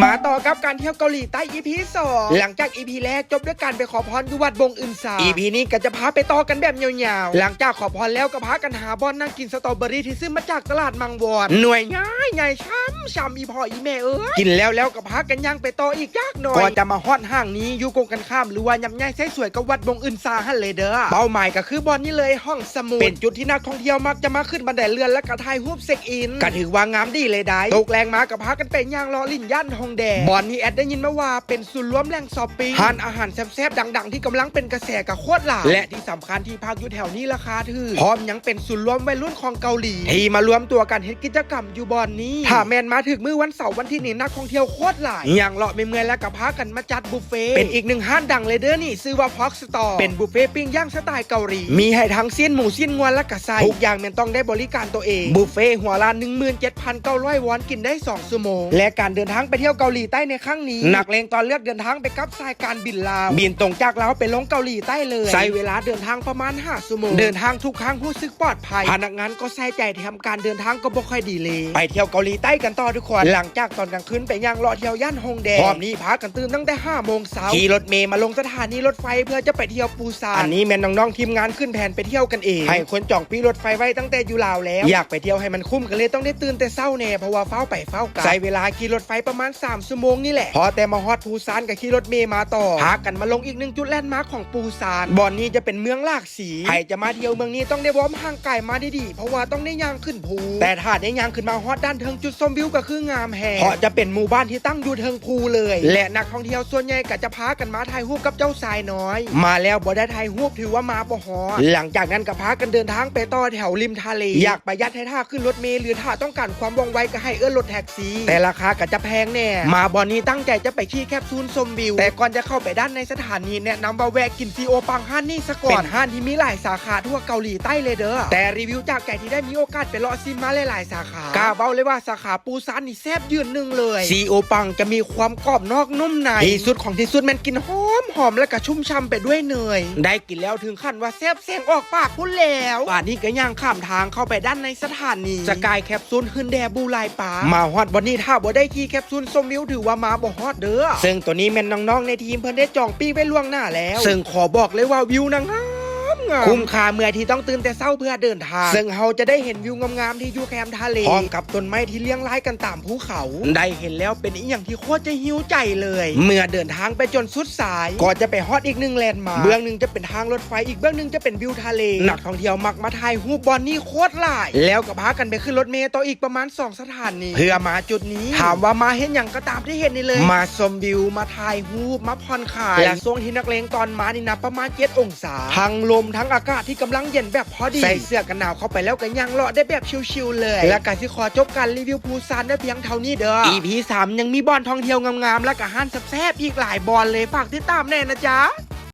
ມາຕໍ່ກັບການທ່ຽວເກົາຫຼີໃຕ້ ອີພີສອງ ຫຼັງຈາກ ອີພີແລກຈົບດ້ວຍການໄປຂໍພອນຢູ່ວັດບົງອຶນຊາ ອີພີນີ້ກໍຈະພາໄປຕໍ່ກັນແບບຍາວໆ ຫຼັງຈາກຂໍພອນແລ້ວກໍພາກັນຫາບ່ອນນັ່ງກິນສະຕໍເບີຣີທີ່ຊື້ມາຈາກຕະຫຼາດມັງວອນ ໜ່ວຍໃຫຍ່ໆ ຊ່ຳໆ ອີພໍ່ອີແມ່ເອີຍ ກິນແລ້ວໆກໍພາກັນຍ່າງໄປຕໍ່ອີກຈັກໜ່ອຍ ກໍຈະມາຮອດຫ້າງນີ້ ຢູ່ກົງກັນຂ້າມ ຫຼືວ່າຍັບຍ້າຍໃຊ້ສວຍກັບວັດບົງອຶນຊາຫັ້ນເລີຍເດີ ເປົ້າໝາຍກໍຄືບ່ອນນີ້ເລີຍ ຫ້ອງສະໝຸດ ເປັນຈຸດທີ່ນັກທ່ອງທ່ຽວມັກຈະມາຂຶ້ນບັນໄດເລື່ອນ ແລ້ວກໍຖ່າຍຮູບ ເຊັກອິນ ກໍຖືວ່າງາມດີເລີຍໄດ໋. ຕົກແລງມາກໍພາກັນໄປຍ່າງເລາະຫຼິ້ນຍ່ານຮົງແດ ບ່ອນນີ້ແອດໄດ້ຍິນມາວ່າເປັນສູນລວມແຫຼ່ງຊັອບປິງ ຮ້ານອາຫານແຊບໆ ດັງໆ ທີ່ກຳລັງເປັນກະແສກໍໂຄດຫຼາຍ ແລະທີ່ສຳຄັນທີ່ພັກຢູ່ແຖວນີ້ລາຄາຖືກ ພ້ອມຍັງເປັນສູນລວມໄວລຸ້ນຂອງເກົາຫຼີ ທີ່ມາລວມຕົວກັນເຮັດກິດຈະກຳຢູ່ບ່ອນນີ້. ຖ້າແມ່ນມາຖືກມື້ວັນເສົາວັນອາທິດນີ້ ນັກທ່ອງທ່ຽວໂຄດຫຼາຍ ຍ່າງເລາະເມື່ອຍໆ ແລ້ວກໍພາກັນມາຈັດບຸບເຟ ເປັນອີກໜຶ່ງຮ້ານດັງເລີຍເດີນີ້ ຊື່ວ່າ Pork Stall ເປັນບຸບເຟປີ້ງຍ່າງສະໄຕເກົາຫຼີ ມີໃຫ້ທັງຊີ້ນໝູ ຊີ້ນງົວ ແລະກະໄສ້ ທຸກຢ່າງແມ່ນຕ້ອງໄດ້ບໍລິການໂຕເອງ ບຸບເຟຫົວລະ ໜຶ່ງໝື່ນເຈັດພັນເກົ້າຮ້ອຍວອນ ກິນໄດ້ສອງຊົ່ວໂມງ ແລະການເດີນທາງໄປທ່ຽວເກົາຫຼີໃຕ້ໃນຄັ້ງນີ້ ນັກເລງຕອນເລືອກເດີນທາງໄປກັບສາຍການບິນລາວ ບິນຕົງຈາກລາວໄປລົງເກົາຫຼີໃຕ້ເລີຍ ໃຊ້ເວລາເດີນທາງປະມານຫ້າຊົ່ວໂມງ ເດີນທາງທຸກຄັ້ງຮູ້ສຶກປອດໄພ ພະນັກງານກໍໃສ່ໃຈ ແຖມການເດີນທາງກໍບໍ່ຄ່ອຍດີເລີຍ ໄປທ່ຽວເກົາຫຼີໃຕ້ກັນຕໍ່ທຸກຄົນ ຫຼັງຈາກຕອນກາງຄືນໄປຍ່າງເລາະທ່ຽວຍ່ານຮົງແດ ຮອບນີ້ພາກັນຕື່ນຕັ້ງແຕ່ຫ້າໂມງ ເຊົ້າ ຂີ່ລົດເມມາລົງສະຖານີລົດໄຟ ເພື່ອຈະໄປທ່ຽວປູຊານ ອັນນີ້ແມ່ນນ້ອງໆທີມງານຂຶ້ນແຜນໄປທ່ຽວກັນເອງ ໃຫ້ຄົນຈອງປີ້ລົດໄຟໄວ້ຕັ້ງແຕ່ຢູ່ລາວແລ້ວ ຢາກໄປທ່ຽວໃຫ້ມັນຄຸ້ມກໍເລີຍຕ້ອງໄດ້ຕື່ນແຕ່ເຊົ້າແດ່ ເພາະວ່າຟ້າວໄປຟ້າວກັບ ໃຊ້ເວລາຂີ່ລົດໄຟປະມານສາມຊົ່ວໂມງນີ້ແຫຼະ ພໍແຕ່ມາຮອດປູຊານກໍຂີ່ລົດເມມາຕໍ່ ພາກັນມາລົງອີກໜຶ່ງຈຸດແລນມາຂອງປູຊານ ບ່ອນນີ້ຈະເປັນເມືອງຫຼາກສີ ໃຜຈະມາທ່ຽວເມືອງນີ້ຕ້ອງໄດ້ວອມຮ່າງກາຍມາດີໆ ເພາະວ່າຕ້ອງໄດ້ຍ່າງຂຶ້ນພູ ແຕ່ຖ້າໄດ້ຍ່າງຂຶ້ນມາຮອດດ້ານເທິງຈຸດຊົມວິວກໍຄືງາມແຮງ ເພາະຈະເປັນໝູ່ບ້ານທີ່ຕັ້ງຢູ່ເທິງພູເລີຍ ແລະນັກທ່ອງທ່ຽວສ່ວນໃຫຍ່ກໍຈະພາກັນມາຖ່າຍຮູບກັບເຈົ້າຊາຍນ້ອຍ ມາແລ້ວບໍ່ໄດ້ຖ່າຍຮູບຖືວ່າມາບໍ່ຮອດ ຫຼັງຈາກນັ້ນກໍພາກັນເດີນທາງໄປຕໍ່ແຖວລິມທະເລ ຢາກປະຢັດໃຫ້ຖ້າຂຶ້ນລົດເມ ຫຼືຖ້າຕ້ອງການຄວາມວ່ອງໄວກໍໃຫ້ເອີ້ນລົດແທັກຊີ ແຕ່ລາຄາກໍຈະແພງແດ່ ມາບ່ອນນີ້ຕັ້ງໃຈຈະໄປຂີ່ແຄັບຊູນຊົມວິວ ແຕ່ກ່ອນຈະເຂົ້າໄປດ້ານໃນສະຖານີ ແນະນຳວ່າແວະກິນຊີໂອປັງຮ້ານນີ້ສາກ່ອນ ເປັນຮ້ານທີ່ມີຫຼາຍສາຂາທົ່ວເກົາຫຼີໃຕ້ເລີຍເດີ ແຕ່ຣີວິວຈາກໃຈທີ່ໄດ້ມີໂອກາດໄປເລາະຊີມມາຫຼາຍໆສາຂາ ກ້າເວົ້າເລີຍວ່າສາຂາປູຊານນີ້ແຊບຢືນໜຶ່ງເລີຍ ຊີໂອປັງຈະມີຄວາມກອບນອກນຸ້ມໃນ ທີ່ສຸດຂອງທີ່ສຸດແມ່ນກິ່ນຫອມໆ ແລະກະຊຸ່ມຊ່ຳໄປດ້ວຍເນີຍ ໄດ້ກິນແລ້ວເຖິງຂັ້ນວ່າແຊບແຊງອອກປາກພຸ້ນແຫຼ້ວ ບາດນີ້ກໍຍ່າງຂ້າມທາງເຂົ້າໄປດ້ານໃນສະຖານີ ສະກາຍແຄັບຊູນ ຮຶ່ນແດ່ບູລາຍປາ ມາຮອດບ່ອນນີ້ຖ້າບໍ່ໄດ້ຂີ່ແຄັບຊູນຊົມວິວຖືວ່າມາບໍ່ຮອດເດີ ເຊິ່ງໂຕນີ້ແມ່ນນ້ອງໆໃນທີມເພິ່ນໄດ້ຈອງປີ້ໄວ້ລ່ວງໜ້າແລ້ວ ເຊິ່ງຂໍບອກເລີຍວ່າວິວນະງາມ ງາມ ຄຸ້ມຄ່າເມື່ອຍທີ່ຕ້ອງຕື່ນແຕ່ເຊົ້າເພື່ອເດີນທາງ ເຊິ່ງເຮົາຈະໄດ້ເຫັນວິວງາມໆທີ່ຢູ່ແຄມທະເລ ພ້ອມກັບຕົ້ນໄມ້ທີ່ລຽງລາຍກັນຕາມພູເຂົາ ໄດ້ເຫັນແລ້ວເປັນອີ່ຫຍັງທີ່ໂຄດຈະຫິວໃຈເລີຍ ເມື່ອເດີນທາງໄປຈົນສຸດສາຍ ກໍຈະໄປຮອດອີກໜຶ່ງແລນມາກ ເບື້ອງໜຶ່ງຈະເປັນທາງລົດໄຟ ອີກເບື້ອງໜຶ່ງຈະເປັນວິວທະເລ ນັກທ່ອງທ່ຽວມັກມາຖ່າຍຮູບບ່ອນນີ້ໂຄດຫຼາຍ ແລ້ວກໍພາກັນໄປຂຶ້ນລົດເມຕໍ່ອີກປະມານສອງສະຖານີ ເພື່ອມາຈຸດນີ້ ຖາມວ່າມາເຮັດຫຍັງກໍຕາມທີ່ເຫັນນີ້ເລີຍ ມາຊົມວິວ ມາຖ່າຍຮູບ ມາຜ່ອນຄາຍ ແລະຊ່ວງທີ່ນັກເລງຕອນມານີ້ນະປະມານເຈັດອົງ ສາ ທັງລົມທັງອາກາດທີ່ກຳລັງເຢັນແບບພໍດີ ໃສ່ເສື້ອກັນໜາວເຂົ້າໄປແລ້ວກໍຍ່າງເລາະໄດ້ແບບຊິວໆເລີຍ ແລະກະຊິຂໍຈົບການຣີວິວປູຊານໄວ້ພຽງເທົ່ານີ້ເດີ ອີພີສາມຍັງມີບ່ອນທ່ອງທ່ຽວງາມໆ ແລະກະຮ້ານແຊບໆອີກຫຼາຍບ່ອນເລີຍ ຝາກຕິດຕາມແດ່ນະຈ໊ະ.